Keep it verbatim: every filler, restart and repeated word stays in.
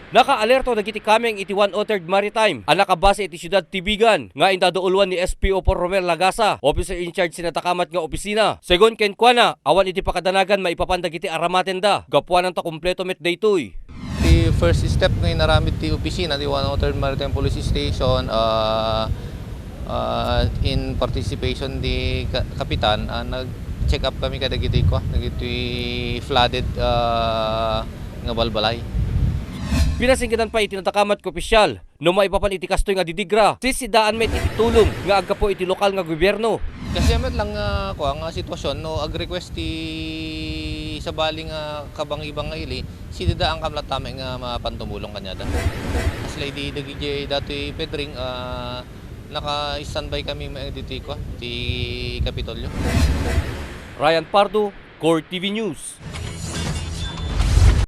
Nakaalerto dagiti kameng iti one oh third Maritime a nakabase iti siudad ti Vigan nga indaduuluan ni S P O four Romel Lagasa, officer in charge ti nadakamat nga opisina. Segun kenkuana, awan iti pakadanagan maipapan dagiti aramatenda, gapuanan ta kompleto met daytoy. Ti first step nga inaramid ti opisina ti one oh third Maritime Police Station, ah, ah, in participation di ka-, kapitan, ah, nag-check up kami kadagiti kua, dagiti flooded, ah, nga balbalay. Pinasinggetan pay iti nadakamat nga opisyal, no maipapan iti kastoy nga didigra, sisidaan met iti tulong nga aggapu iti lokal nga gobierno. Kasi met lang nga, kua, nga sitwasyon, no, ag-request ti sabali nga kabangibang nga ili, sidadaan kam latta met nga mapan tumulong kaniada. Kasla idi dagiti datoy Pedring, ah, naka-standby kami met ditoy, kua, ti Kapitolyo. Ryan Pardo, Core T V News.